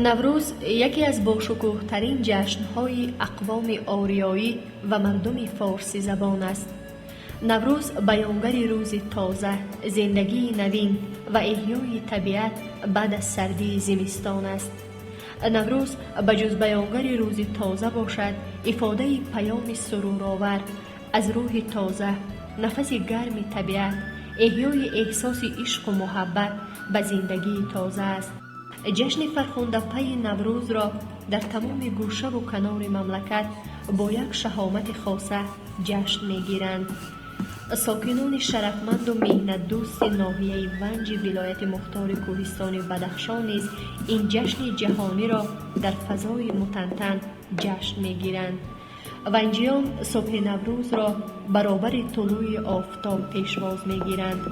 Наврӯз яке аз бошукӯҳтарин ҷашнҳои ақвоми ориёӣ ва мардуми форсизабон аст. Наврӯз баёнгари рӯзи тоза, зиндагии навин ва эҳёи табиат баъд аз сардии зимистон аст. Наврӯз ба ҷуз баёнгари рӯзи тоза бошад, ифодаи паёми суруровар аз рӯҳи тоза, нафаси гарми табиат, эҳёи эҳсоси ишқу муҳаббат ба зиндагии тоза аст. Ҷашни фархундапайи Наврӯзро дар тамоми гӯшаву канори мамлакат бо як шаҳомати хоса ҷашн мегиранд. Сокинони шарафманду меҳнатдӯсти ноҳияи Ванҷи вилояти мухтори кӯҳистони Бадахшон низ ин ҷашни ҷаҳониро дар фазои мутантан ҷашн мегиранд. Ванҷиён субҳи Наврӯзро баробари тулӯи офтоб пешвоз мегиранд.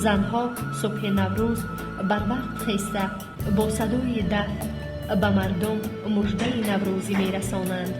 Занҳо субҳи Наврӯз барвақт хеста, бо садои даф ба мардум муждаи наврӯзӣ мерасонанд.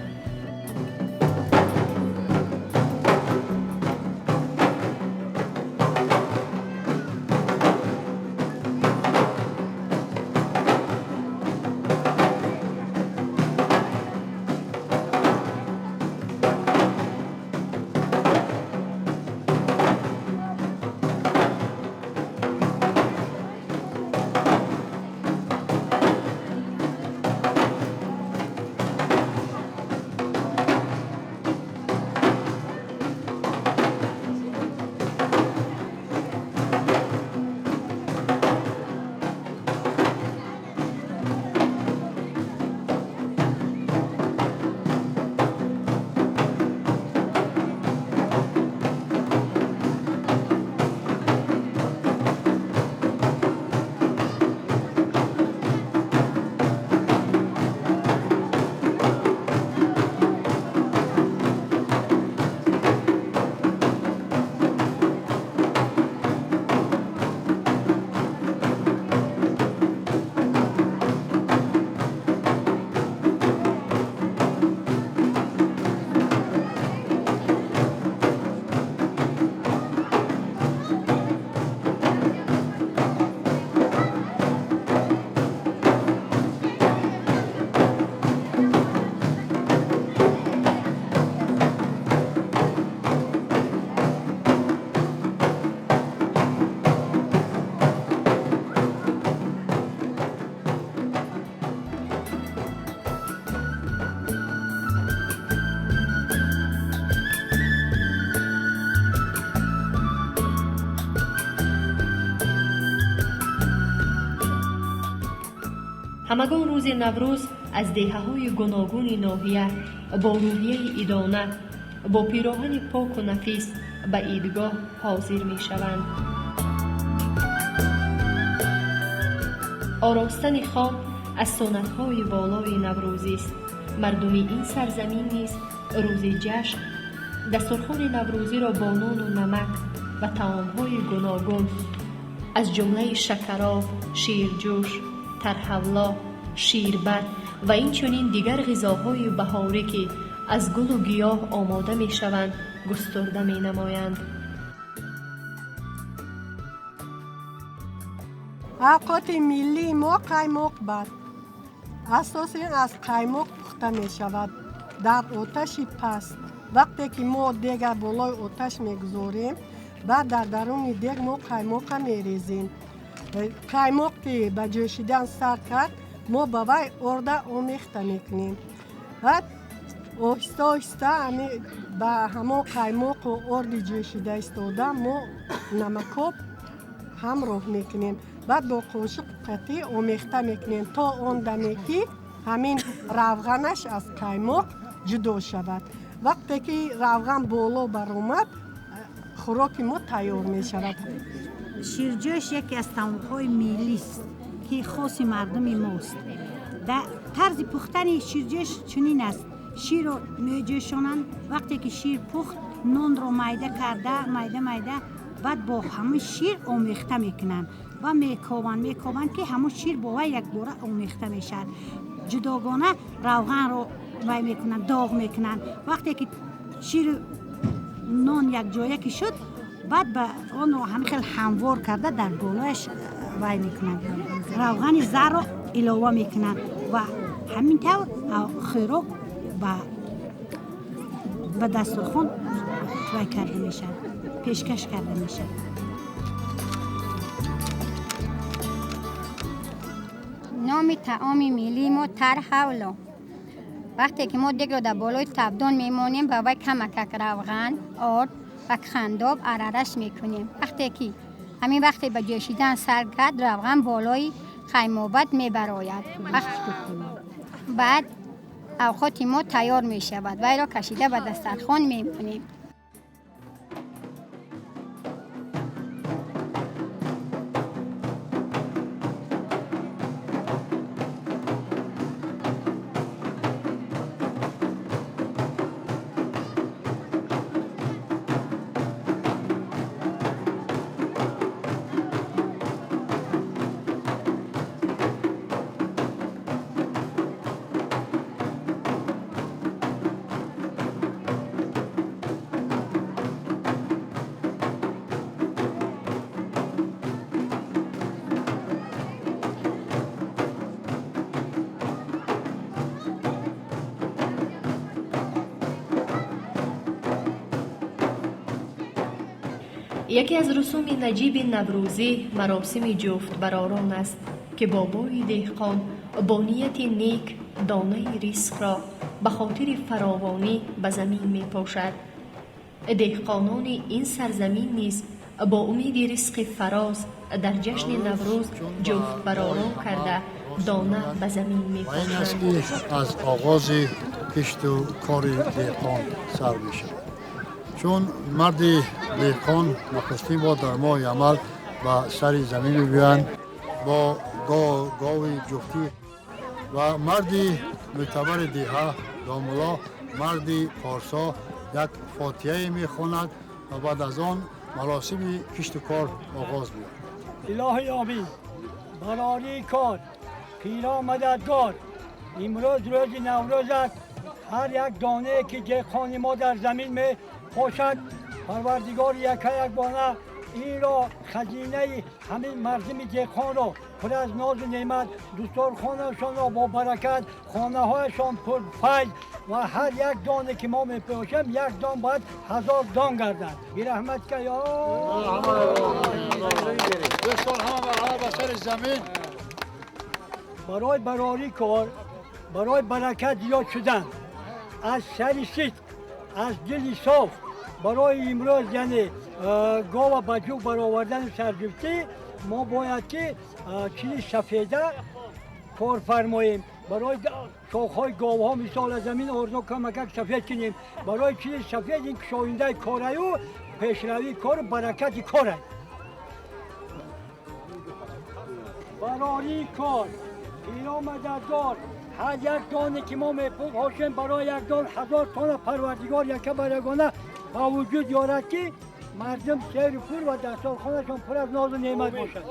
Ҳамагон рӯзи Наврӯз аз деҳаҳои гуногуни ноҳия бо рӯҳияи идона, бо пироҳани поку нафис ба идгоҳ ҳозир мешаванд. Оростани хон аз суннатҳои волои наврӯзист. Мардуми ин сарзамин низ рӯзи ҷашн дастурхони наврӯзиро бо нону намак ва таомҳои гуногун, аз ҷумлаи шакароб, ширҷӯш, тарҳавло, ширбат ва инчунин дигар ғизоҳои баҳорӣ, ки аз гулу гиёҳ омода мешаванд, густурда менамоянд. Авқоти миллии мо қаймоқ бад. Асосан аз қаймоқ пухта мешавад дар оташи паст. Вақте ки мо дега болои оташ мегузорем, баъд дар даруни дег мо қаймоқа мерезем. Қаймоқ ки ба ҷӯшидан сар кард, мо ба вай орда омехта мекунем. Баъд оҳиста оҳиста ба ҳамон қаймоқу орди ҷӯшида истода мо намакоб ҳамроҳ мекунем. Баъд бо қошуқ қатӣ омехта мекунем, то он даме ки ҳамин равғанаш аз қаймоқ ҷудо шавад. Вақте ки равған боло баромад, хӯроки мо тайёр мешавад. Ширҷӯш яке аз таомҳои миллист, ки хоси мардуми мост. Тарзи пухтани ширҷӯш чунин аст: ширро меҷӯшонанд, вақте ки шир пухт, нонро майда карда, майда майда, баъд бо ҳамин шир омехта мекунанд ва мекобанд, мекобанд, ки ҳамон шир бо вай якбора омехта мешавад. Ҷудогона равғанро вай мекунанд, доғ мекунанд. Вақте ки ширу нон якҷоя ки шуд, баъд ба онро ҳамин хел ҳамвор карда, дар болояш вай мекунанд, равғани зарро илова мекунанд ва ҳамин тавр хӯрок ба дастурхон вай карда мешавад, пешкаш карда мешавад. Номи таоми миллии мо тарҳавло. Вақте ки мо дегро дар болои табдон мемонем, ба вай камакак равған, орд ва қандоб арараш мекунем. Вақте ки ҳамин вақте ба ҷӯшидан сар кард, равған болои қаймобат мебарояд. Баъд авқоти мо тайёр мешавад, вайро кашида ба дастархон мемонем. Яке аз русуми наҷиби наврӯзӣ маросими ҷуфтбаророн аст, ки бобои деҳқон бо нияти нек донаи ризқро ба хотири фаровонӣ ба замин мепошад. Деҳқонони ин сарзамин низ бо умеди ризқи фароз дар ҷашни Наврӯз ҷуфтбаророн карда, дона ба замин мепошанд. Аз оғози кишту кори деҳқон сар мешавад, чун марди деҳқон нахустин бор дар моҳи ҳамал ба сари замин мебиёянд бо гови ҷуфтӣ ва марди мӯътабари деҳа, домулло, марди порсо, як фотиҳае мехонад ва баъд аз он маросими кишту кор оғоз меёбад. Илоҳи омин, барории кор, хиро мададгор. Имрӯз рӯзи Наврӯз аст. Ҳар як донае ки деҳқони мо дар замин мепошад, Парвардигори яка якбона инро хазинаи ҳамин мардуми деҳқонро пур аз нозу неъмат, дусторхонашонро бо баракат, хонаҳояшон пурфайз ва ҳар як доне ки мо мепошем, як дон бояд 1000 дон гардад. Бираҳмат ка ё Дӯстон, ҳама марҳама ба сари замин. Барои барорӣ кор, барои баракат зиёд шудан, аз сари сидқ, аз дили соф, барои имрӯз, яъне гова ба ҷуфт баровардани сарҷуфтӣ, мо бояд ки чизи сафеда Кор фармоем, барои шохҳои говҳо мисол аз замин орзу камакак сафед кунем. Барои чизи сафед ин кушоиндаи кораю пешравии кору баракати кора. Барории кор, пиро мададгор, ҳар як доне ки мо мепошем барои як дон 1000 тона Парвардигор яка бар ягона ба вуҷуд ёрад, ки мардум серу пур ва дастархонашон пур аз нозу неъмат бошад.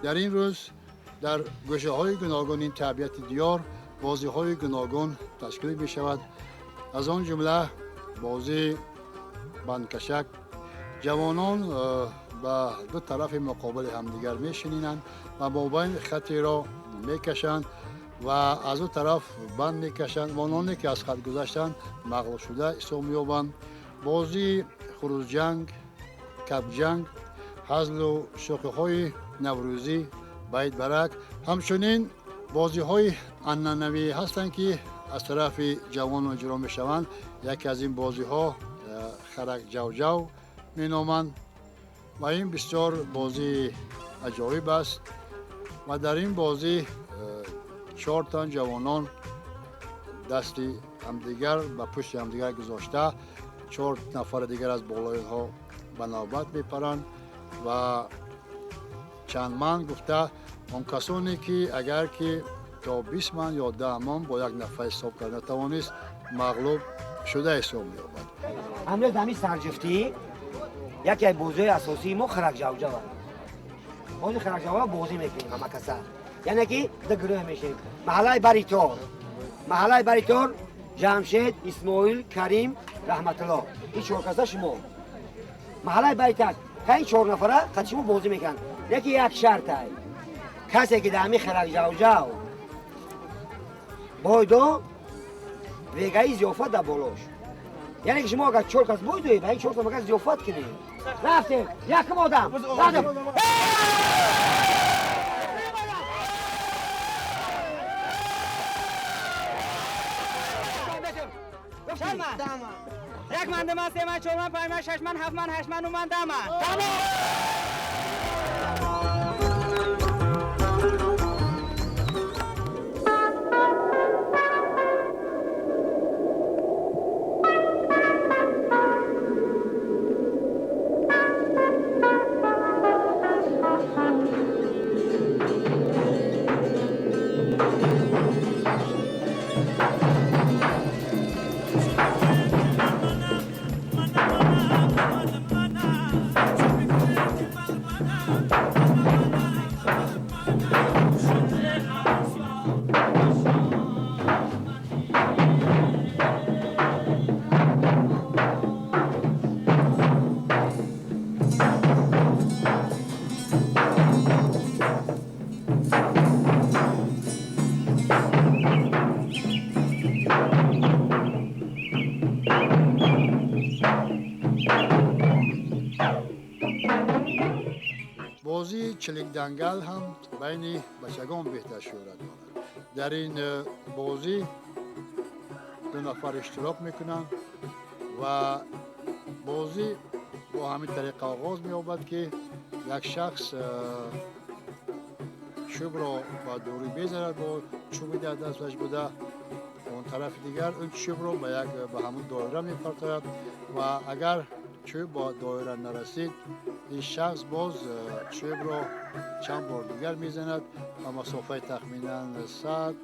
Дар ин рӯз дар гӯшаҳои гуногуни табиати диёр бозиҳои гуногун ташкил мешавад. Аз он ҷумла бозии бандкашак. Ҷавонон ба ду тарафи муқобили ҳамдигар мешининанд ва мобайн хаттеро мекашанд ва аз ду тараф банд мекашанд ва ононе ки аз хат гузаштанд мағлуб шуда ҳисоб меёбанд. Бозии хурӯзҷанг, кабҷанг, ҳазлу шӯхиҳои наврӯзӣ, байтбарак, ҳамчунин бозиҳои анъанавӣ ҳастанд, ки аз тарафи ҷавонон иҷро мешаванд. Яке аз ин бозиҳо харак ҷавҷав меноманд ва ин бисёр бозии аҷоиб аст ва дар ин бозӣ 4 тан ҷавонон дасти ҳамдигар ба пушти ҳамдигар гузошта, 4 нафари дигар аз болои онҳо ба навбат мепаранд ва чанд ман гуфта он касоне ки агар ки то 20 ман ё 10 ман бо як нафар ҳисоб карда натавонист, мағлуб шуда ҳисоб меёбад. Ҳамрӯз ҳамин сарҷуфтӣ яке аз бозиҳои асосии мо харакҷавҷав аст. Бози харакҷавҷав бозӣ мекунем ҳама каса, яъне ки ду гурӯҳ мешавем. Маҳаллаи Баритор, маҳаллаи Баритор, Ҷамшед, Исмоил, Карим, Раҳматулло, ин 4 каса шумо. Маҳаллаи Баритак ка ин 4 нафара қад шумо бозӣ мекунанд. Яке як шарт ай, касе ки дар ҳамин харакҷавҷав бойдо вегаи зиёфат дар болош, яъне ки шумо агар 4 кас бойдоед, ба ин 4 кас магар зиёфат кунед. Рафтем, якум одам рафтем. یک من، 2 من، 3 من، 4 من، 5 من، 6 من، 7 من، 8 من، 9 من، 10 من. Бозии чиликдангал ҳам байни бачагон беҳтар шӯҳрат дорад. Дар ин бозӣ 2 нафар иштирок мекунанд ва бозӣ бо ҳамин тариқа оғоз меёбад, ки як шахс чӯбро ба дурӣ мезанад бо чӯби дар дасташ буда, он тарафи дигар он чӯбро ба ҳамон доира мепартояд ва агар чӯб ба доира нарасид, ин шахс боз чӯбро чанд бор дигар мезанад ба масофаи тахминан 100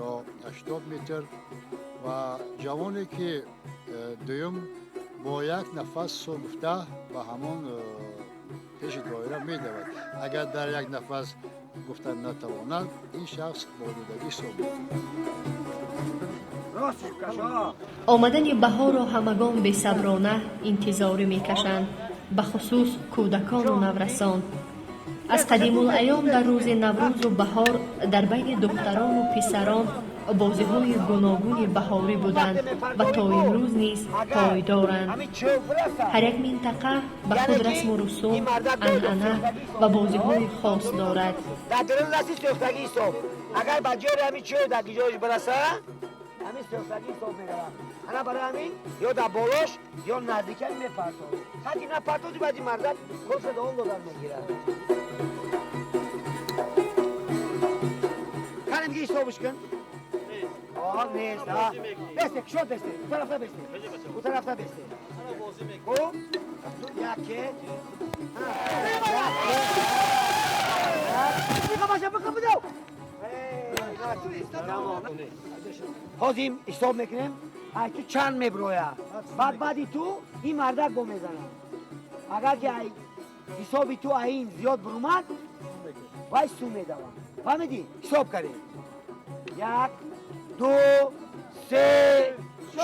ё 80 метр ва ҷавоне ки дуюм бо як нафас су гуфта ба ҳамон пеши доира медавад. Агар дар як нафас гуфта натавонад, ин шахс бодудагӣ ҳисоб меёбад. Омадани баҳорро ҳамагон бесаброна интизорӣ мекашанд, бахусус кӯдакону наврасон. Аз қадимулайём дар рӯзи Наврӯзу баҳор дар байни духтарону писарон бозиҳои гуногуни баҳорӣ буданд ва то имрӯз низ пойдоранд. Ҳар як минтақа ба худ расму русум, анъана ва бозиҳои хос дорад. Дар дарун дасти сӯхтагӣ ҳисоб. Агар ба ҷои ҳамин чӯ дар ҷояш бираса, ҳамин сӯхтагӣ ҳисоб меравад. Ана барои ҳамин ё дар болош, ё наздикан мепартоз. Ҳатти напартози, баъди мардак корша давом додан мегирад. Канем ки ҳисобш кун. Оҳ, нест. Бесте, кушод бесте. У тарафта бесте. У тарафта бесте. Хуб? Яке. Ҳозир ҳисоб мекунем, ай ту чанд меброя. Баъд баъди ту ин мардак бо мезанад. Агар ки ай ҳисоби ту ай ин зиёд бурумад, вай су медавад. Фаҳмидӣ? Ҳисоб кардем. Як, ду, се,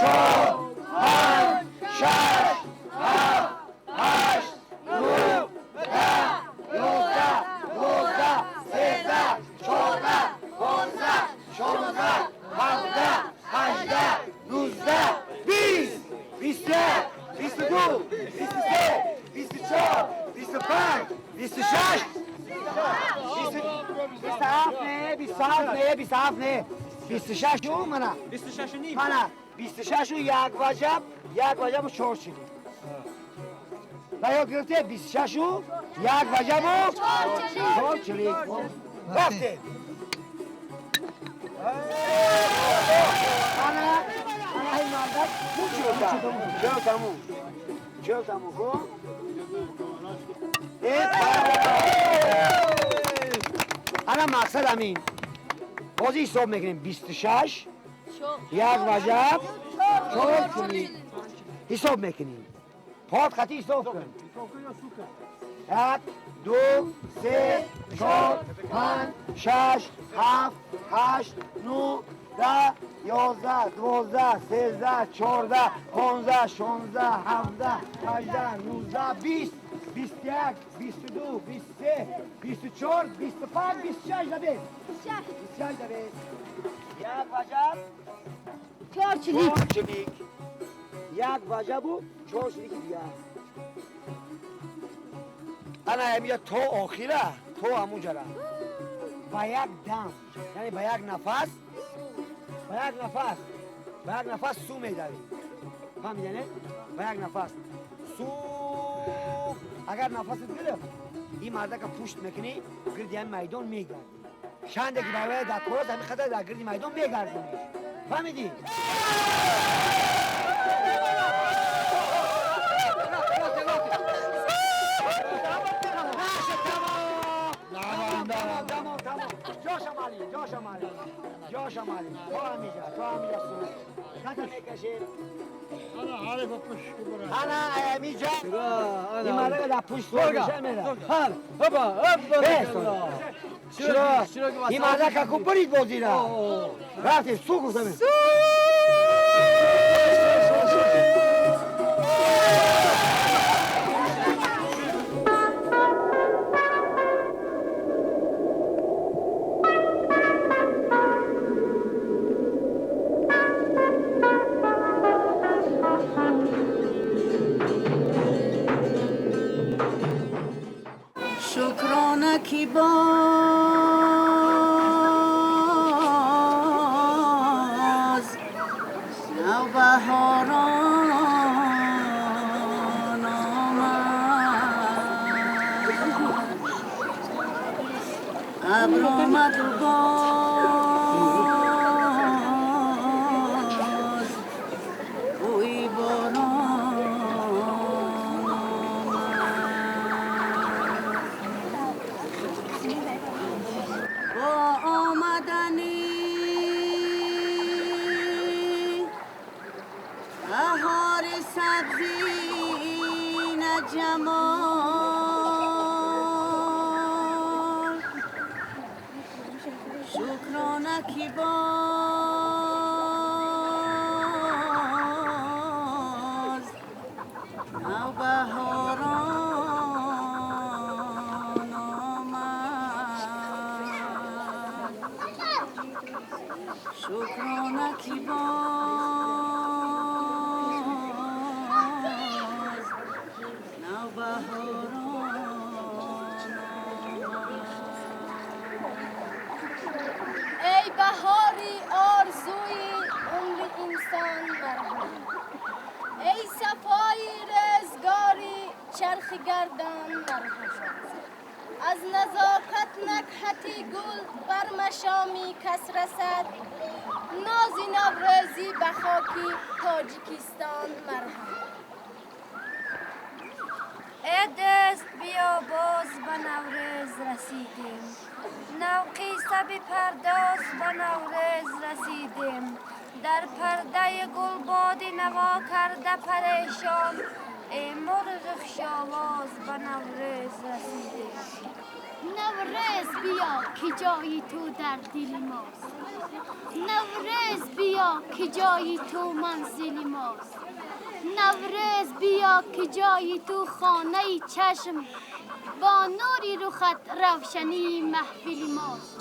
чор, панҷ, шаш, ҳафт, ҳашт, нӯҳ, даҳ, 11, 12, 13, 14, 15, 16, 17, 18, 19, 20, 21, 22, 23, 24, 25, 26, 27, не, 27, не, 27, не, 26-у, мана. 26 ним. Мана, 26-у як ваҷаб, як ваҷабу чор чилик. Ва ёд гирифте, 26-у як ваҷабу чор чилик. Рафтем. Ана, ана ин мардак чил чил тамом. 40 тамом ку? Ана мақсад ҳамин. Бозӣ ҳисоб мекунем 26 як ваҷаб чор чилик. Ҳисоб мекунем. Пот хати ҳисоб кун. Як, ду, се, чор, панҷ, шаш, ҳафт, ҳашт, нӯҳ, даҳ, 11, 12, 13, 14, 15, 16, 17, 18, 19, 20, 21, 22, 23, 24, 25, 26 дабес. 26 дабес. Як ваҷаб чор чилик. Чор чилик. Як ваҷабу чор чилики дигар. Ана ҳамия то охира, то ҳамунҷара. Ба як дам, яъне ба як нафас, ба як нафас, ба як нафас су медавӣ. Фаҳмидӣ, не? Ба як нафас. Су агар нафасат гирифт, ин мардака пушт мекунӣ, гирди ҳамин майдон мегардӣ. Шанде ки барои дар корост, ҳамин қадар дар гирди майдон мегардониш. Фаҳмидӣ? ҷоша мали, ҷоша мали, то ҳамиҷа, то ҳамиҷа су. Ката мекашем. Ана ҳамиҷа. Ин мардака дар пушт меша мера. Ин мардака ку бурид бозира. Рафтем, су гуфтам. Шукрона ки боз навбаҳорон омад, абр омаду боз бӯи борон омад. Бо омадани баҳори сабзина ҷамол, шукрона ки боз Шукрона ки боз навбаҳорон Эй баҳори орзуи умри инсон марҳам, эй сафои рӯзгори чархи гардон марҳам. Аз назокат накҳати гул бар машоми кас расад, нози наврӯзӣ ба хоки Тоҷикистон марҳам. Э дӯст, биё, боз ба Наврӯз расидем, навқисса бипардоз, ба Наврӯз расидем. Дар пардаи гулбоди наво карда парешон, э мурғи хушовоз, ба Наврӯз расидем. Наврӯз биё, ки ҷои ту дар дили мост. Наврӯз биё, ки ҷои ту манзили мост. Наврӯз биё, ки ҷои ту хонаи чашм, бо нури рухат равшании маҳфили мост.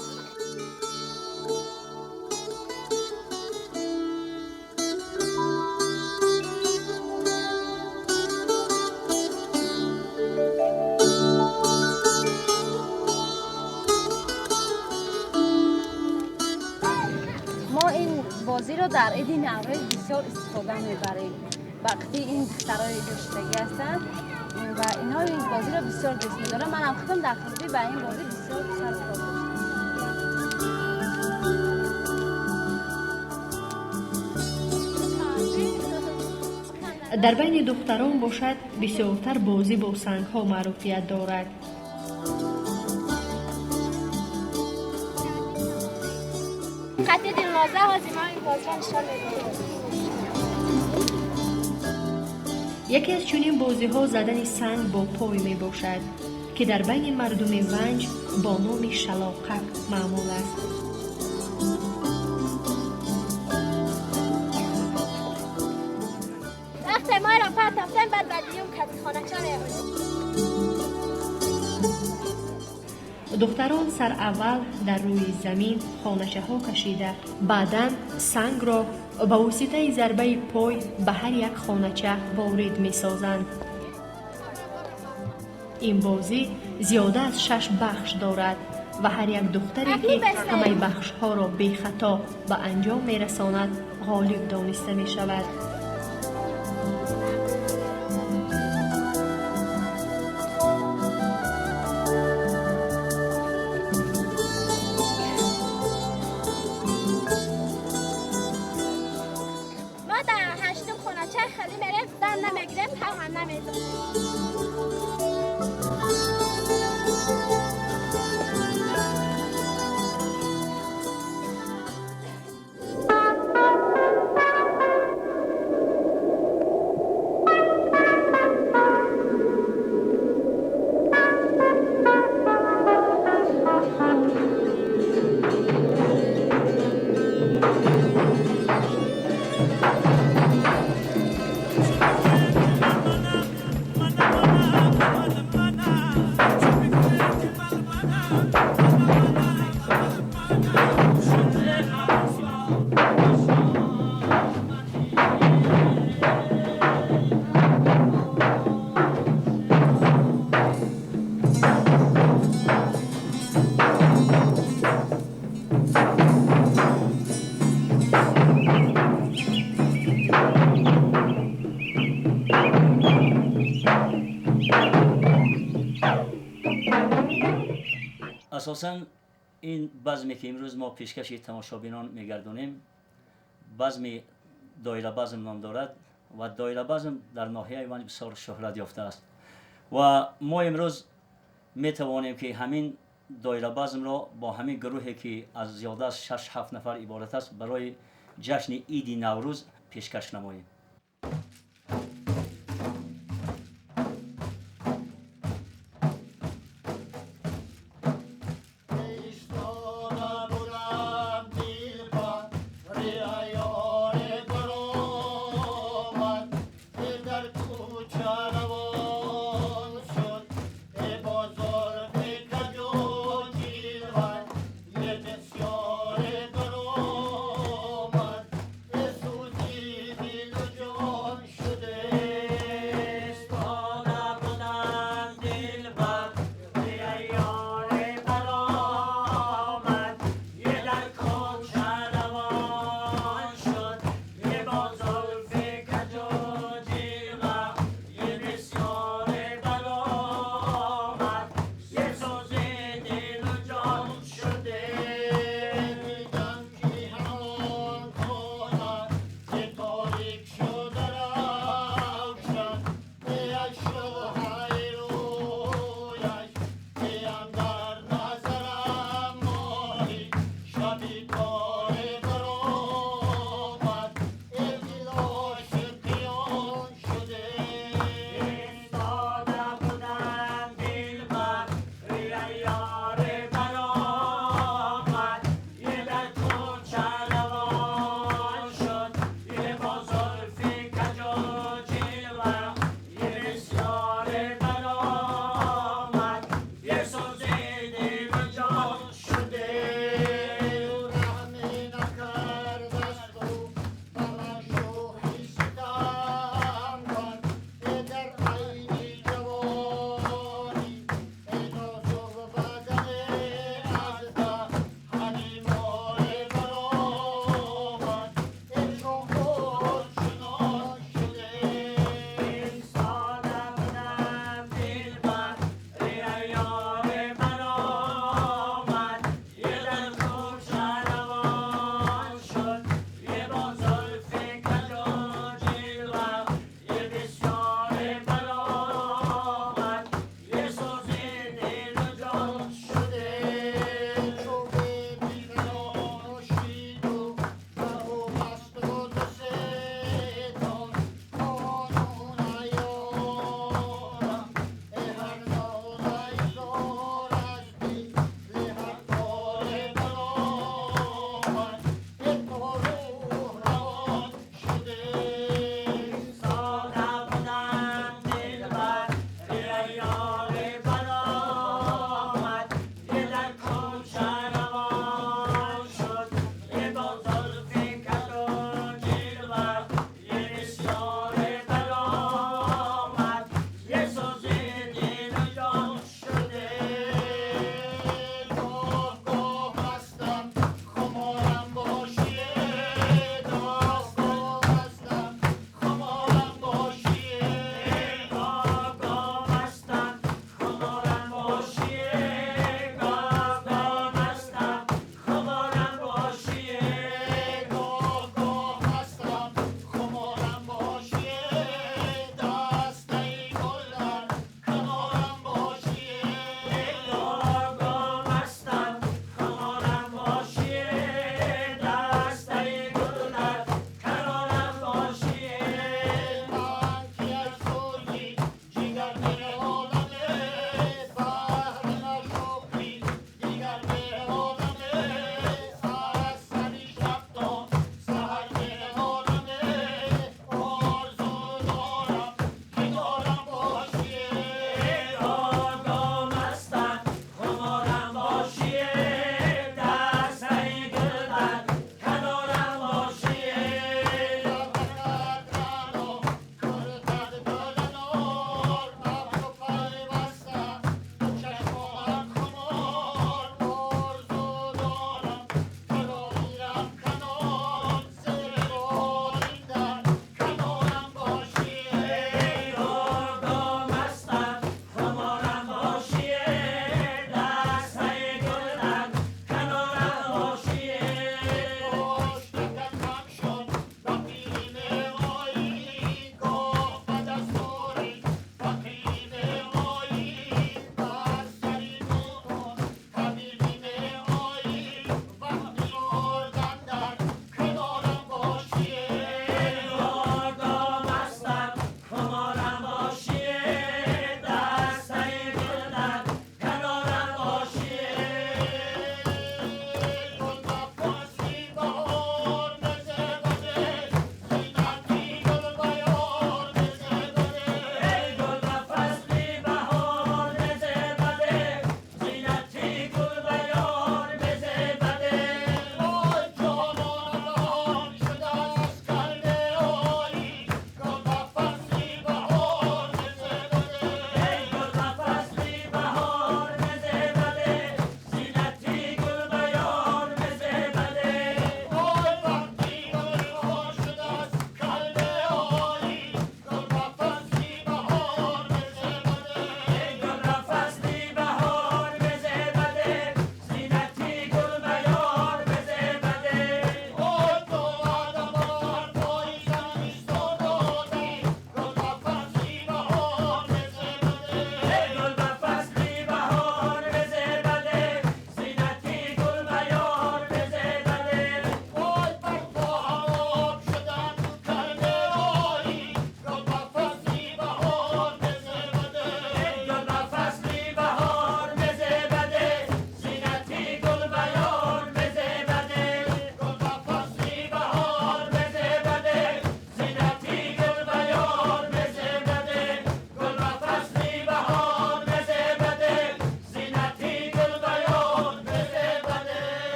Мо ин бозиро дар иди Наврӯз бисёр истифода мебарем. Вақти ин духтарои ҷӯшидагӣ ҳастанд ва инҳо ин бозиро бисёр дӯст медоранд. Манам худам дар хурдӣ ба ин бозӣ бисёр сару кор доштам. Дар байни духтарон бошад, бисёртар бозӣ бо сангҳо маъруфият дорад. Хати Дилноза ҳозир мо ин бозиро нишон медиҳем. Яке аз чунин бозиҳо задани санг бо пой мебошад, ки дар байни мардуми Ванҷ бо номи шалоқак маъмул аст. Вақте мо ро партофтем, баъд ба дуюм кати хонача меоем. Духтарон сараввал дар рӯи замин хоначаҳо кашида, баъдан сангро ба воситаи зарбаи пой ба ҳар як хонача ворид месозанд. Ин бозӣ зиёда аз шаш бахш дорад ва ҳар як духтаре, ки ҳамаи бахшҳоро бехато ба анҷом мерасонад, ғолиб дониста мешавад. Мо дар ҳаштум хонача хеле мерем, дан намегирем, ҳам ҳам намезанем. Асосан ин базме, ки имрӯз мо пешкаши тамошобинон мегардонем, базми доирабазм ном дорад ва доирабазм дар ноҳияи Ванҷ бисёр шӯҳрат ёфтааст ва мо имрӯз метавонем, ки ҳамин доирабазмро бо ҳамин гурӯҳе, ки аз зиёда аз 6-7 нафар иборат аст, барои ҷашни иди Наврӯз пешкаш намоем.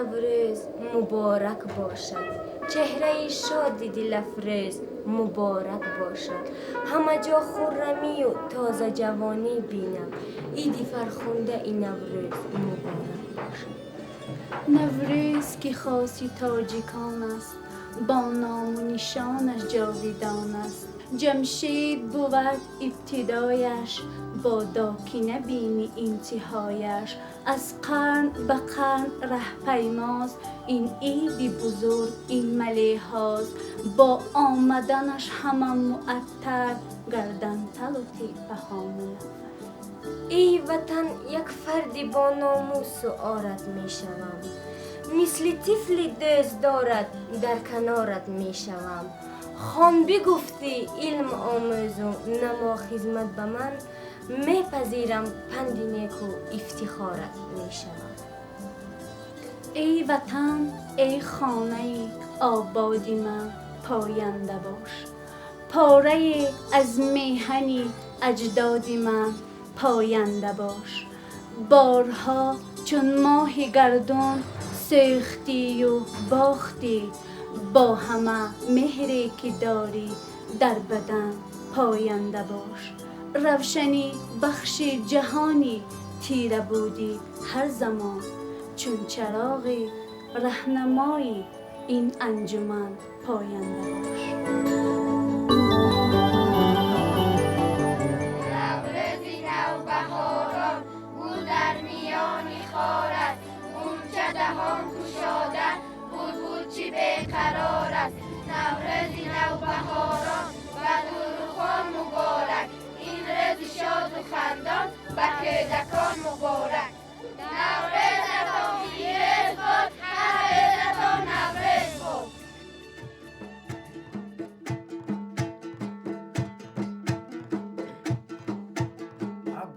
Наврӯз муборак бошад, чеҳраи шоди дилафрӯз муборак бошад. Ҳама ҷо хуррамию тозаҷавонӣ бинам, иди фархундаи Наврӯз муборак бошад. Наврӯз ки хоси тоҷикон аст, бо ному нишонаш ҷовидон аст. Ҷамшед бувад ибтидояш, бодо ки набинӣ интиҳояш. Аз қарн ба қарн раҳпаймост ин иди бузург, ин малеҳост. Бо омаданаш ҳама муаттар гарданд талу теппаҳо мунаввар. Эй ватан, як фарди бо номусу орат мешавам, мисли тифли дӯст дорад дар канорат мешавам. Хон бигуфтӣ илм омӯзу намо хизмат ба ман, мепазирам панди неку ифтихорат мешавам. Эй ватан, эй хонаи ободи ман, поянда бош. Порае аз меҳани аҷдоди ман, поянда бош. Борҳо чун моҳи гардун сӯхтию бохтӣ, бо ҳама меҳре ки дорӣ дар бадан, поянда бош. Равшанӣ бахши ҷаҳони тира будӣ ҳар замон, чун чароғи раҳнамои ин анҷуман, поянда бош. Наврӯзи навбаҳорон гул дар миёни хор аст, ғунча даҳон кушода булбул чӣ беқарор аст. Наврӯзи навбаҳорон ба дурхон муборак, ин рӯзи шоду хандон ба кӯдакон муборак. Наврӯзатон пирӯз бод, ҳар рӯзатон Наврӯз бод.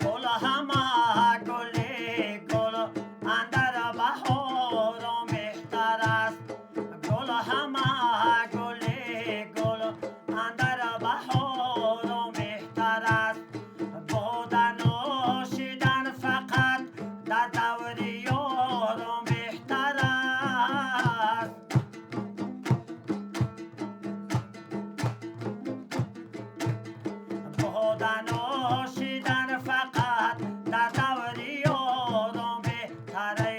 Гул ҳама гули гул андар баҳорон беҳтар аст. Гул ҳама гули гул андар баҳорон беҳтар аст. Бода нӯшидан фақат дар даври ёрон беҳтар аст. Бода нӯшидан фақат дар даври ёрон беҳтар аст.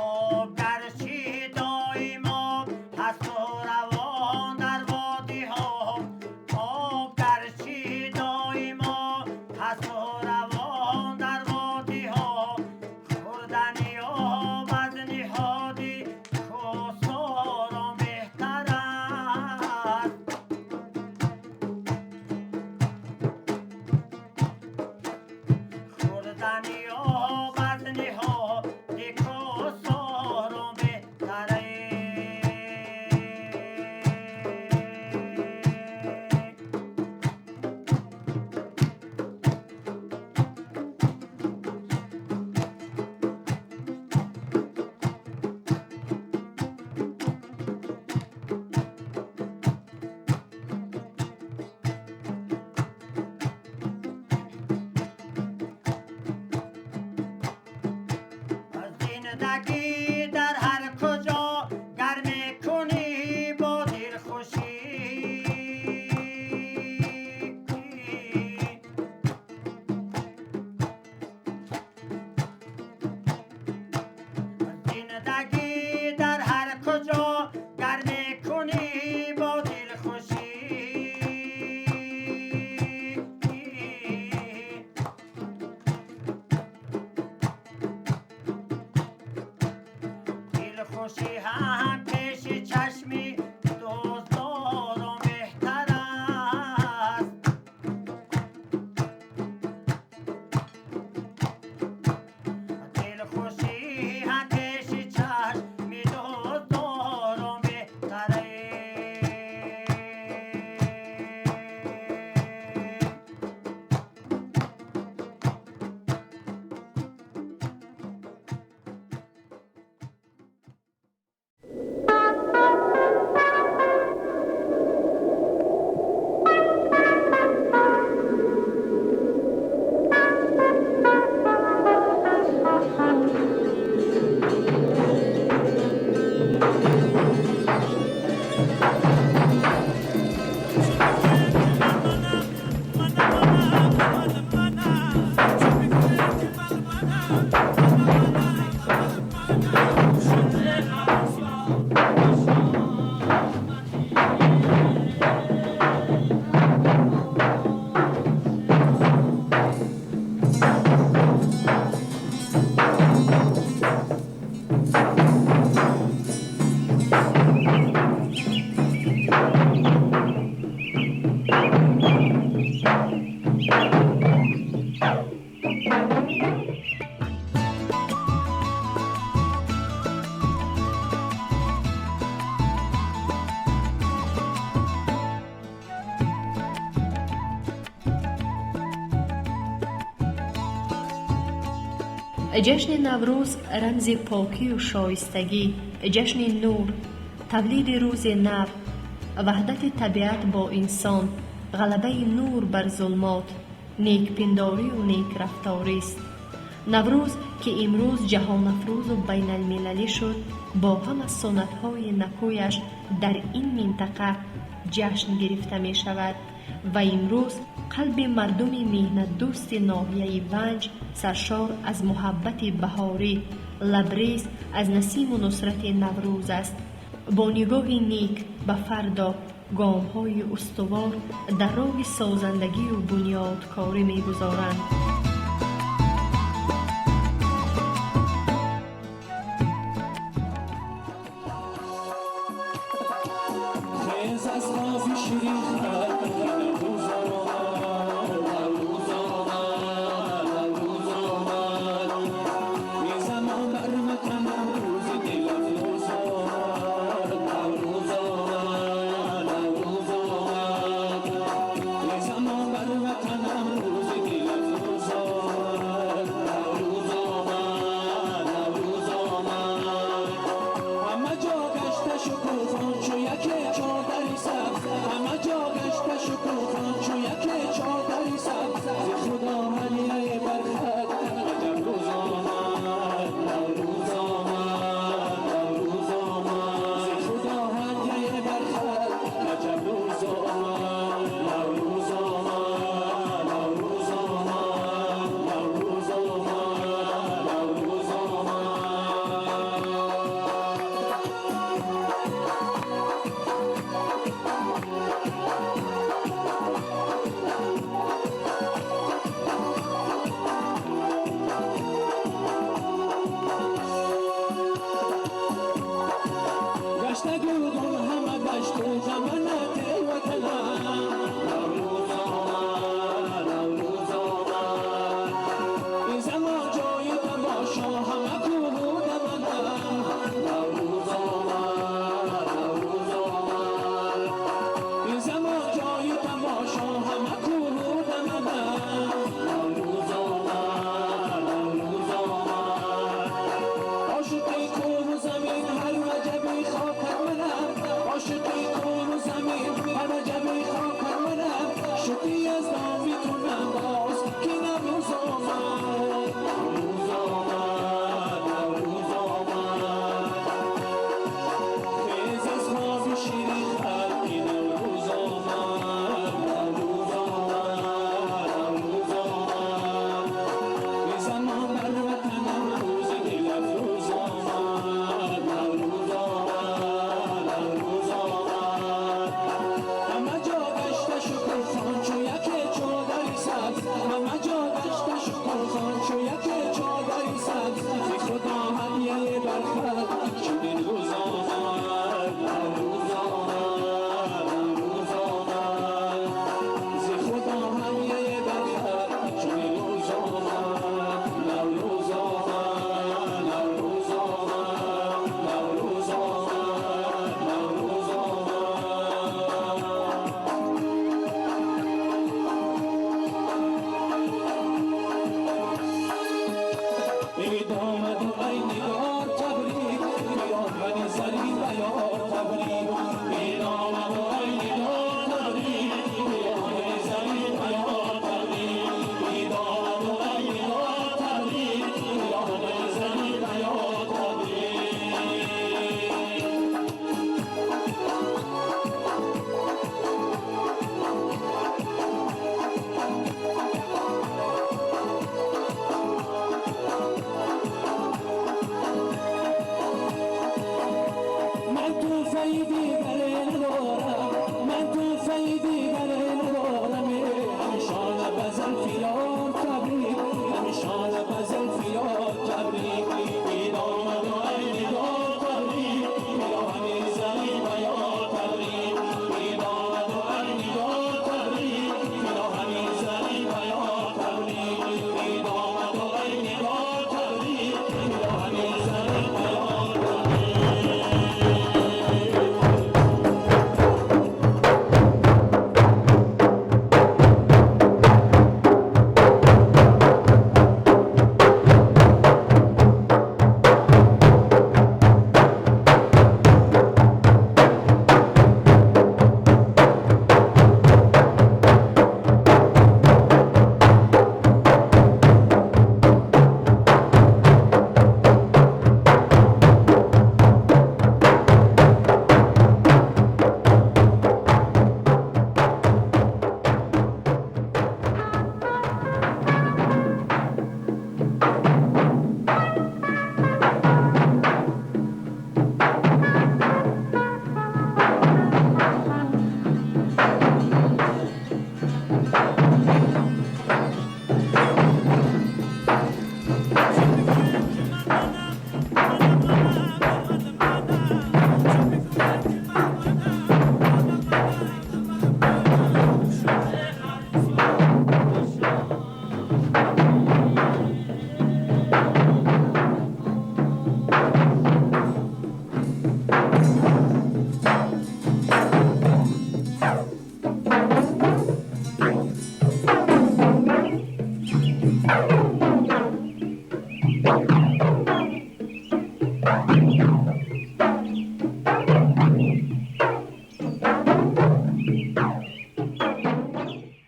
Об гарчи доимо ҳасту равон дар водиҳо, об гарчи доимо ҳасту равон дар водиҳо, хӯрдани об аз ниҳоди кӯҳсорон беҳтар аст. Хӯрдани об аз ниҳоди кӯҳсорон беҳтар аст. Зиндагӣ дар ҳар куҷо гар мекунӣ бо дилхушӣ, зиндагӣ дар ҳар куҷо гар мекунӣ бо дилхушӣ, дилхушӣ ҳам пеши чашми дӯстдорон беҳтар аст. Дилхушӣ ҳам пеши чашми дӯстдорон беҳтар аст. Ҷашни Наврӯз рамзи покию шоистагӣ, ҷашни нур, тавлиди рӯзи нав, ваҳдати табиат бо инсон, ғалабаи нур бар зулмот, некпиндорию некрафторист. Наврӯз, ки имрӯз ҷаҳонафрӯзу байналмилалӣ шуд, бо ҳама суннатҳои накӯяш дар ин минтақа ҷашн гирифта мешавад ва имрӯз қалби мардуми меҳнатдӯсти ноҳияи Ванҷ саршор аз муҳаббати баҳорӣ, лабрез аз насиму нусрати Наврӯз аст. Бо нигоҳи нек ба фардо, гомҳои устувор дар роҳи созандагию бунёдкорӣ мегузоранд.